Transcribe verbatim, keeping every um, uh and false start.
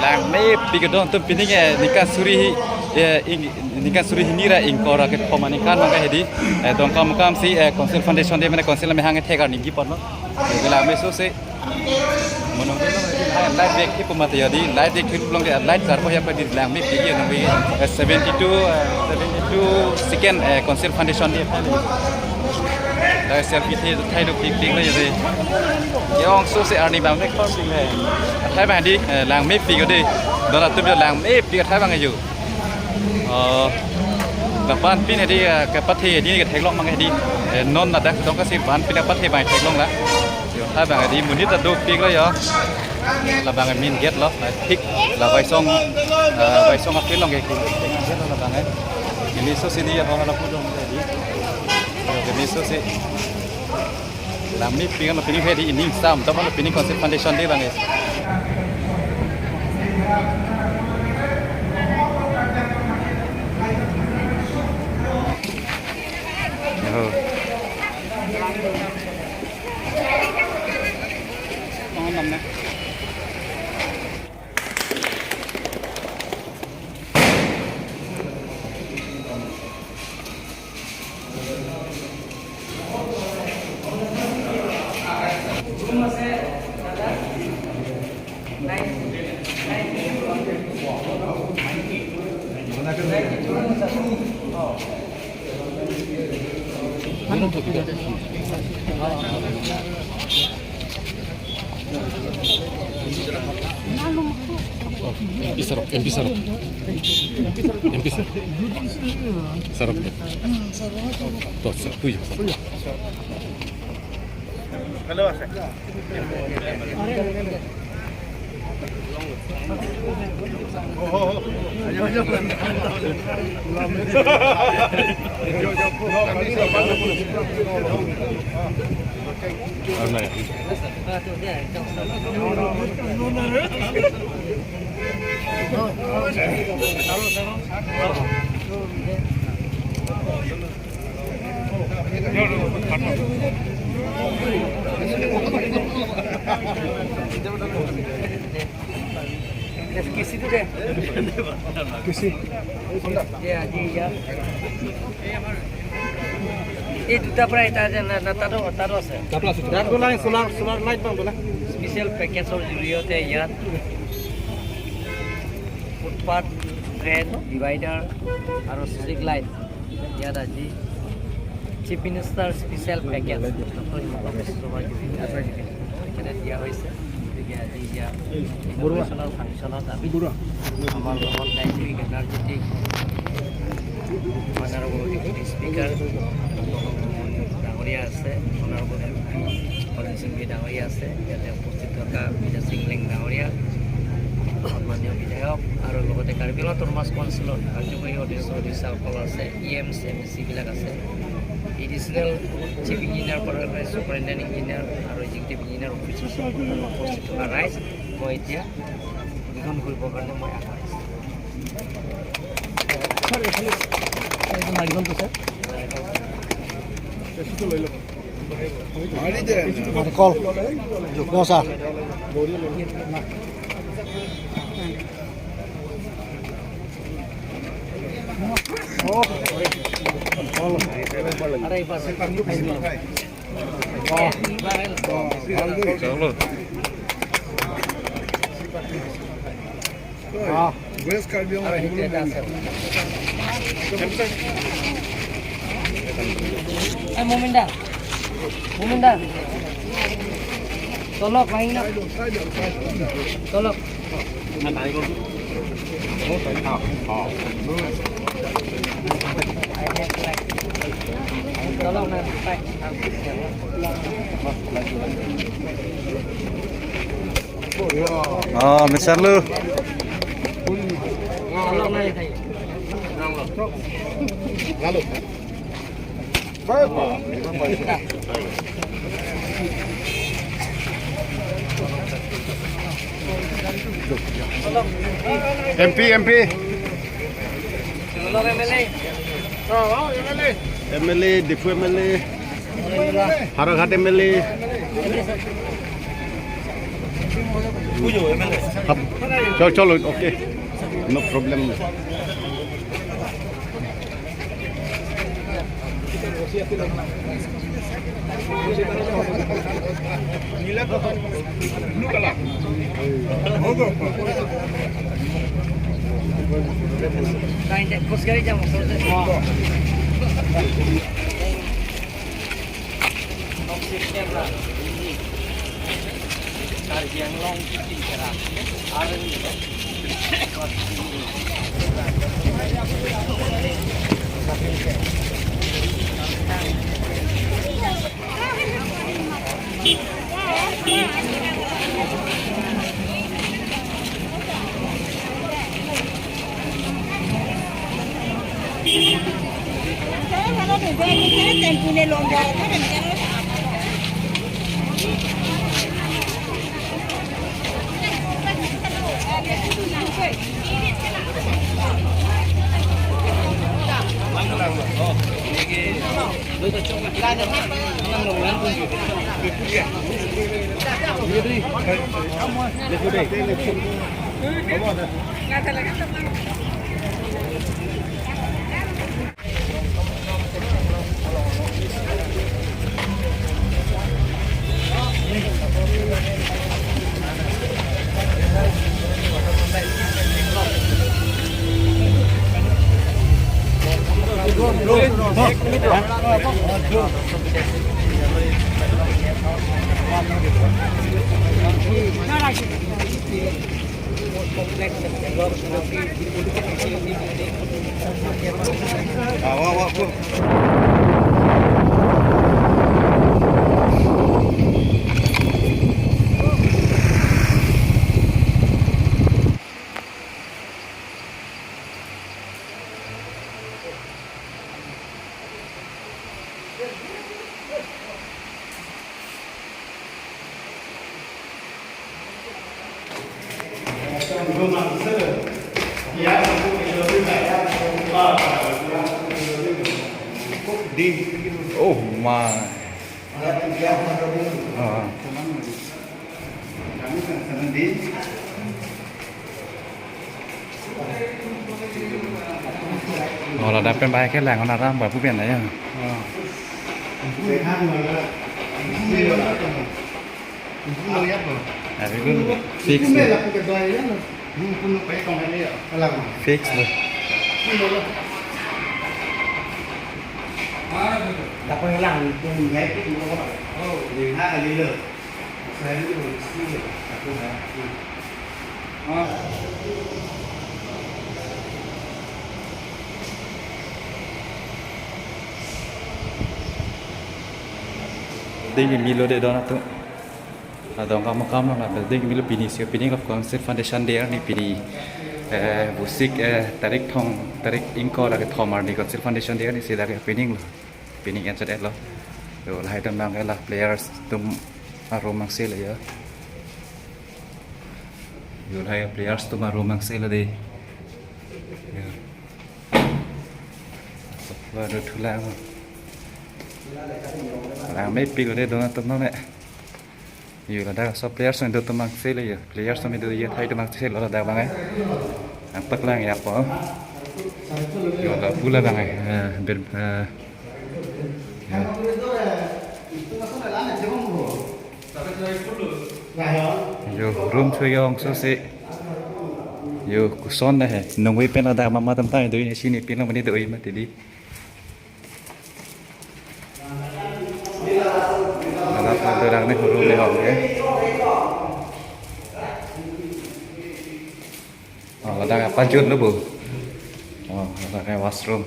Langmepik adon atum, pini ke ningkan suri, eh, ing-, ningkan suri hini ra ingkoi ra kethom aningkan abang ke hedi, eh, Dongkamukam si, eh, Council Foundation Day mane Council amahang thek arni ningje ponlo. Langmeso si monong ke light bag ke pumati ya di, light bag ke long ke light jar ko ya pa di, langmepik ya nang, eh, seventy-two, eh, seventy-two second, eh, Council Foundation Day. Dak selfie the thai lo pik pik lo ya di. Jongso si arni abang mek thom pik le. Athai abang di, eh, langmepik di. Dona atum langmepik athai abang yo. Oh, lapen pini di, eh, kepathe di ketheklong abang di. Eh, non ladak Dongka si lapen pini kepathe abang theklong la. Yo, athai abang di monit ta dopik lo yo. Labang main gate lo, eh, thik la Vaisong, eh, Vaisong a-field along ke, ke, ke gate lo labang, eh. Kemiso si di, apa hala pudong di. Yo, kemiso si. Langmepik lo pini hedi, ining sam, tapa lo pini Council Foundation Day abang, eh. Oh. M P Sarok, M P Sarok. M P Sarok. Sarok. Tuh, Sarok, tuh, ya. Halo, Asek. কিস্তি তো দে। কিস্তি। দে আজি ইয়াত। এই দুটা পৰা এটা যে না, না, তাতো, তাতো আছে। তাতো আছে। তাত বোলে চ'লাৰ, চ'লাৰ লাইট পাম বোলে। স্পেচিয়েল পেকেজৰ জৰিয়তে ইয়াত ফুটপাথ, ড্ৰেইন, ডিভাইডাৰ আৰু ষ্ট্ৰীট লাইট। ইয়াত আজি chief minister special package doctor Himanta বিশ্ব শৰ্মা জুবিন গাৰ্গৰ তেখেতে দিয়া হৈছে। গতিকে আজি ইয়াত ইনগ্ৰেশ্যনৰ ফাংচনত আমি আমাৰ লগত dynamic energetic honourable deputy speaker ডাঙৰীয়া আছে, honourable M P Haren Singh Bey ডাঙৰীয়া আছে, ইয়াতে উপস্থিত থকা বিদ্যা সিং লেং ডাঙৰীয়া, সন্মানীয় বিধায়ক আৰু লগতে কাৰ্বি আংলং অট'নমাছ কাউন্সিলৰ কাৰ্যকৰী সদস্য সদস্যাসকল আছে, E M C, M A চি বিলাক আছে, এডিচনেল চিফ ইঞ্জিনিয়াৰ পৰা লৈ ছুপাৰিণ্টেণ্ডেণ্ট ইঞ্জিনিয়াৰ আৰু এক্সিকিউটিভ ইঞ্জিনিয়াৰ অফিচাৰ সকলো উপস্থিত থকা ৰাইজ, মই এতিয়া উদ্বোধন কৰিবৰ কাৰণে মই আগবাঢ়িছোঁ। ছাৰ, এইফালে এইটো মাইকখন কৈছে। কল যুগ্ম ছাৰ। ৱেষ্ট কাৰ্বি আংলং আহিবলৈ মন নাই। এই মুমিন দা, মুমিন দা, তলক ভাঙি না, তলক। অ, মিছালো। M P, M P. M L A, Diphu M L A, Harghat M L A. Hap. Chalo, chalo, okay. No problem. Oh my. Ah. Oh, ladak pen bai kelang, oh, ladak babu pen ya. Fix lo. Fix lo. Dei kimi lo de don atum. Adong kam kam lo, na building kimi lo, pini si opening of Council Foundation Day arni pini, eh, Vosik, eh, tarik thom, tarik ingkoi ra kethom arni Council Foundation Day arni si dak opening lo. Opening N Z L lo. Yo, lahai atum abang ke la players atum arum mangse lo yo. Yo, lahai players atum arum mangse lo dei. Yo. Baru thulang. Lang mepik lo dei don atum non ne. Yo, ladak so players atum do atum mangse lo yo. Players atum do yo, thai atum mangse lo ladak abang eh. Angpak lang ya po. Yo, ladak pula abang eh. Eh, ber, eh, yo. Yo, room so yo ongso si. Yo, koson he. Nungve pen ladak mama atum ta do ne, si ne pin lo mane do mati dei. Ladak ladak ne room ne hong ke. Oh, ladak apa jut lo bo? Oh, ladak ke washroom.